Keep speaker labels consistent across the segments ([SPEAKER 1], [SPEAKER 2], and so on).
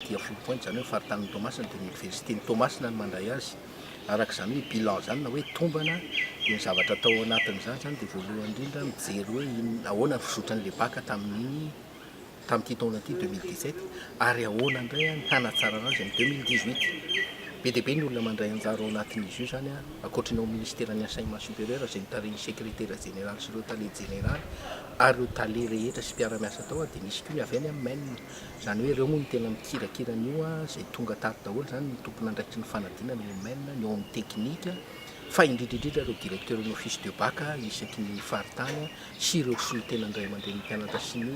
[SPEAKER 1] Aty Foulpointe, izany hoe ny faritanin'i Toamasina, dia ny oniversiten'i Toamasina no mandray azy. Araka izany hoe bilan izany na hoe tombana, dia ny zavatra atao ao anatin'izany izany dia voalohany indrindra mijery hoe inona, ahoana ny fizotran'ilay bac tamin'iny tamin'ity taona ity 2017 ary ahoana indray ny hanatsarana azy amin'ny 2018. Be dia be ny olona mandray anjara ao anatin'izy io izany, ankoatry ny ao amin'ny ministeran'ny enseignement supérieur izay notarihin'ny sekretera jeneraly sy ireo tale jeneraly ary ireo tale rehetra sy mpiara-miasa tao dia nisy koa ny avy any amin'ny MEN. Izany hoe ireo moa no tena mikirakira an'io izay tonga tato daholo izany ny tompon'andraikitry ny fanadinana eo MEN, ny ao amin'ny teknika, fa indrindra indrindra ireo directeur ny office de bac isaky ny faritany sy ireo solontenan'ny ray aman-drenin'ny mpianatra sy ny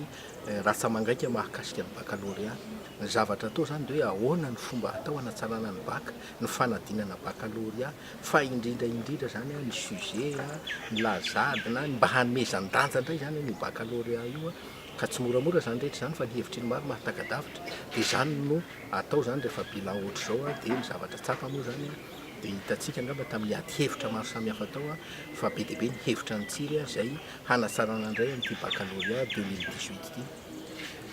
[SPEAKER 1] ratsa-mangaika mahakasika ny baccalauréat. Ny zavatra atao izany dia hoe ahoana ny fomba atao hanatsarana ny bac, ny fanadinana baccalauréat, fa indrindra indrindra izany ny sujet, ny lahazadina, ny mba hanomezan-danja indray izany an'io baccalauréat io. Ka tsy moramora izany rehetra izany fa ny hevitry ny maro mahataka-davitra. Dia izany no atao izany rehefa bilan ohatr'izao dia ny zavatra tsapa moa izany dia hitantsika angamba tamin'ny ady hevitra maro samihafa tao fa be dia be ny hevitra nitsiry izay hanatsarana indray an'ity baccalauréat 2018 ity.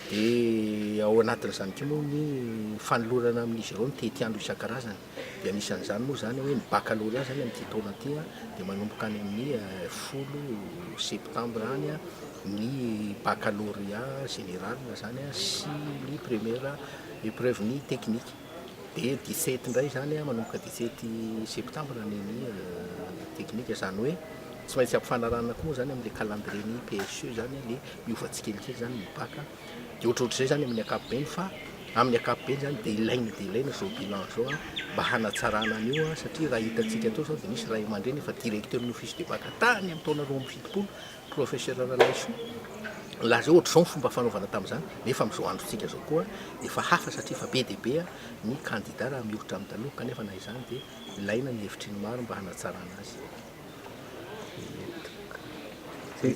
[SPEAKER 1] Dia ao anatin'izany koa moa ny fanolorana amin'izy ireo ny tetiandro isan-karazany. Dia anisan'izany moa izany hoe ny baccalauréat izany amin'ity taona ity dia manomboka any amin'ny 10 septambra any ny baccalauréat général izany sy ny première épreuve ny technique. Dia 17 indray izany manomboka 17 septambra ny ny technique, izany hoe tsy maintsy ampifanarahana koa moa izany amin'ilay calendrier ny PSE izany ilay miova tsikelikely izany ny bac. Dia ohatrohatr'izay izany amin'ny ankapobeny fa amin'ny ankapobeny izany dia ilaina dia ilaina izao bilan izao mba hanatsarana an'io satria raha hitantsika teo izao dia nisy ray aman-dreny efa directeur ny office de bac tany amin'ny taona 72, professeur Ralaisoa, nilaza hoe ohatr'izao ny fomba fanaovana tamin'izany nefa amin'izao androntsika izao koa efa hafa satria efa be dia be ny candidat raha miohitra amin'ny taloha kanefa na izany dia ilaina ny hevitry ny maro mba hanatsarana azy.